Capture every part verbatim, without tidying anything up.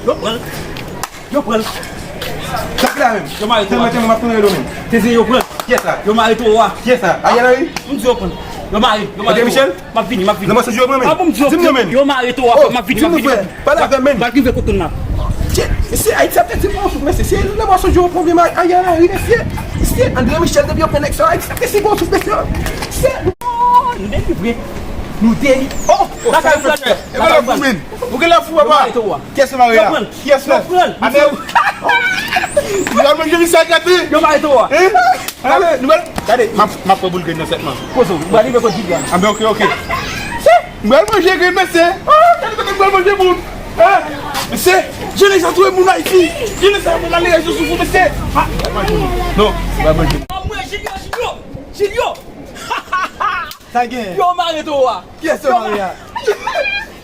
Yo pran l. Yo pran l. Sa ki la menm? Yo mare Towa. Tèlman, tèlman m ap tounen do menm. Teze, yo pran l. Kiyès la? Yo mare Towa. Kiyès la? Ariel Henry? M di yo pran l. Yo mare, yo mare Towa. André Michel? M ap vini, m ap vini. Nan mòso di yo pran menm? Ah bon, m di yo, yo mare Towa, m ap vini, m ap vini. Pale avè m menm. M ap rive kote l la. Mesye, Ayiti ap pèdi bon souf, mesye. Se nan mòso di yo pran menm Ariel Henry, mesye. Mesye, André Michel, depi yo pran nèg sa, Ayiti ap pèdi bon souf, mesye. Mesye, nou delivre. Nou delivre. Oh, lakay ou, lakay ou. Ou gen lè fou, papa. Kiyès ki mare a? Kiyès la? Yo pran l. Yo pral manje misye ak gate. Yo mare Towa. Hein? Ale, nou pral, gade, m ap, m ap pran boul grenn nan sèt man. Poze w, ou pral rive kot Jilya. Ah, ben, ok, ok. M pral manje grenn, mesye. Ah, gade kote m pral manje moun. Hein? Mesye, jan nèg sa touye moun Ayiti. Jan nèg sa pral ale rezo sou fou, mesye. Ah, non, m pral manje. Anmwe, Jilyo, Jilyo, Jilyo. Sa gen? Yo mare Towa. Kiyès yo mare a?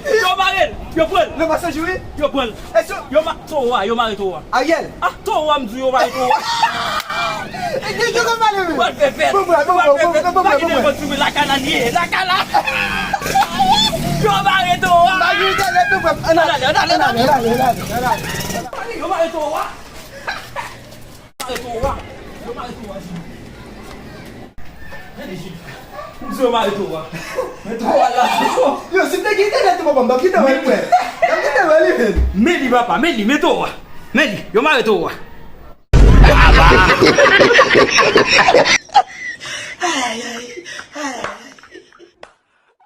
Yo mare l. Yo pran l. Nan mòso di wi? Yo pran l. Èske yo ma-, Towa, yo mare Towa. Ariel? Ah, Towa, m di yo mare Towa. E gen yo mare wi. Ou pral fè fèt. Bon, bon, bon, bon, bon, bon, bon, bon. Lakay la li ye, lakay la. Yo mare Towa. Mare Towa. Ann ale, ann ale, ann ale, ann ale, ann ale. Yo mare Towa. Yo mare Towa. Yo mare Towa. Gade, Jilya. M di yo mare Towa. Men Towa la. Yo, si m te gen entènèt tou, papa, m t ap gentan wè l, frè. M t ap gentan wè li, men. Men li, papa, men li, men Towa. Men li, yo mare Towa.